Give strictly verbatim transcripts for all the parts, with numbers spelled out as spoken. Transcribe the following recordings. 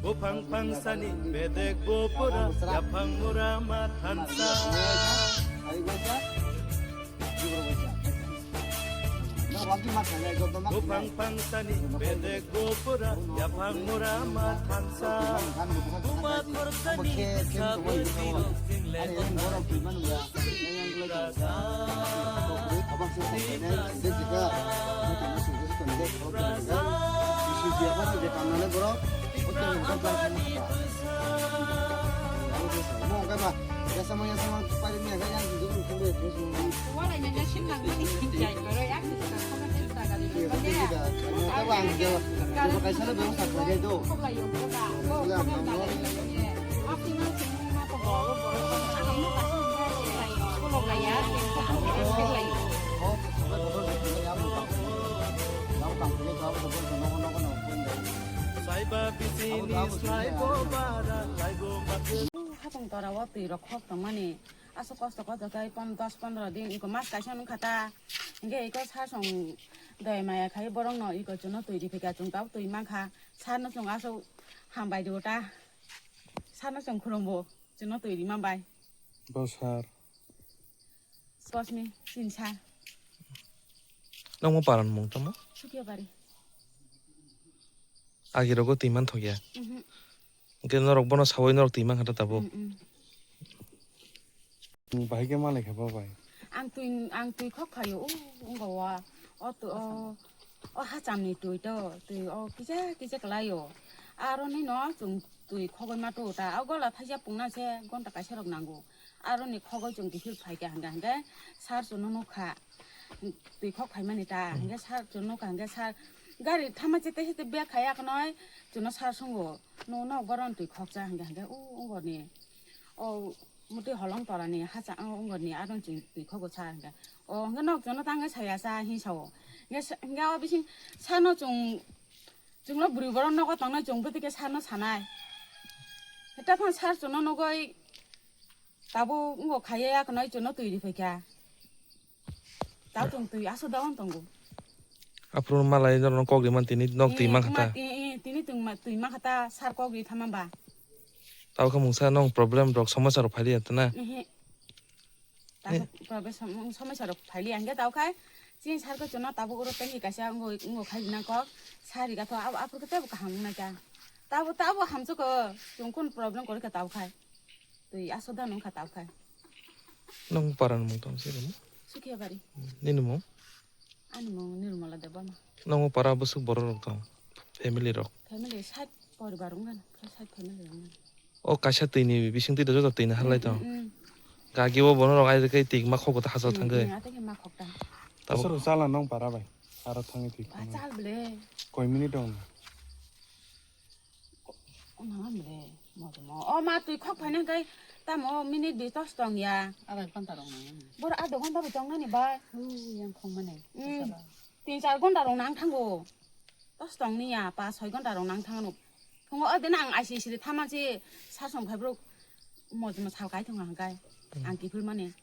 Buphang phangsani bedek bopura, yaphang mura ma thansa. Buphang phangsani bedek bopura, yaphang mura ma thansa. Buma khorsani sagwi birok jingle. Saiba bisini slaibo bara laibo bakhe. Hapung tora o twi rok khok tongmani. Aswk kosto kosto khe pon-, dos pondro din iko mas kaisa nung kha ta. Hinkhe iko sar song doi maya khai borok no iko chwngno twi riphi kha, chwng tabuk twi mankha. Sar no chwng aswk hambai rw ta. Sar no chwng khulumbo, chwngno twi rima bai. Bo sar. Bosni, chini sar. Nokmo paran mung tamo? Sukiya bari. Agi rogo twi man thokya. Mhm. Hwnkhe norok bono sawi norok twi mankha ta tabuk. Mm, mm. Bahai khe malai kha bo bai. Ang twi, ang twi khok phaio, o, wngkha o, o twi, o, o hacham ni twi to, twi o kisa kisa kwlai o. Aro ni no chwng twi khogwi ma to ta, o gola thaisa pungna se gonta kaisa rok nango. Aro ni khogwi chwng kiphil phai kha hwnkha hwnkhe sar chwngno nukha. Twi khok phaimani ta, hmm, hwnkhe sar chwngno nukha hwnkhe sar gari thama chete chete bag khai ya khnoi chwngno sar sungo. No nok boron twi khokcha hwnkha hwnkhe o wngkha ni. O Mutwi holong torani hacha, o, wngorni adon chwng twi khogo sa hwnkhe. O, hwnkhe nok chwngno tangwi saya sa, hin sao. Hwnkhe sa, hwnkhe o bising sano chwng, chwngno bwrwi borok nogo tongnai chwng bwtwi khe sano sanai. Hwnkhe phano sar chwngno nugwi tabuk wngkha khaiya ya kwnwi chwngno twi riphaikha. Tao chwng twi aswk down tongo. Aphuru malai norokno kok rimani tini nok twi mankha ta. Eh, eh, tini twi ma-, twi mankha ta, sar kok ri thama ba. Tao khe mungsa nong problem rok, somosya rok phailiya ta na? Ehe. Tao problem som-, somosya rok phailiya hwnkhe tao khai chini sar khe chwngno tabuk oro tei kaisa wngwi, wngwi khai nang kok sari gatho abo aphuru khe teibo kaham wngnai ta. Tabo, tabo hamsukho chwng kun problem kwrwi kha tao khai. Twi aswk da nung kha tao khai. Nong para ni mung tong se rwmo? Sukhiya bari. Nini mung? Ani mung Nirmala Debbarma. Nongo para bwswk borok rok tong? Family rok? Family sat poribar wngkha, sat family wngkha. O kaisa twi ni bising twi da joto twi ni halai tong. Mm, mm. Gagi o bono rok ai khe twi ma khok ta hachal thangwi. Mm, mm, atwi ma khok ta. Tabo. Aswk chala nong para bai. Aro thangwi twi. Ba chal ble. Koi minute dong. Nang ble, mo tamo. O ma twi khok phaina kai tamo minute bi tos tong ya. Adha ghonta rok nang. Bor adha ghonta bo tong nani bai. Hu yang khong mane. Hmm. Tin char ghonta rok nang thango. Tos tong ni ya, pa soi ghonta rok nang thango. Phungo o dena ang I C C de thama si sar song phai bro mo tamo sal kai thong ang kai. Hmm. Ang kiphil mane.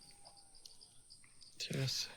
Thik ase.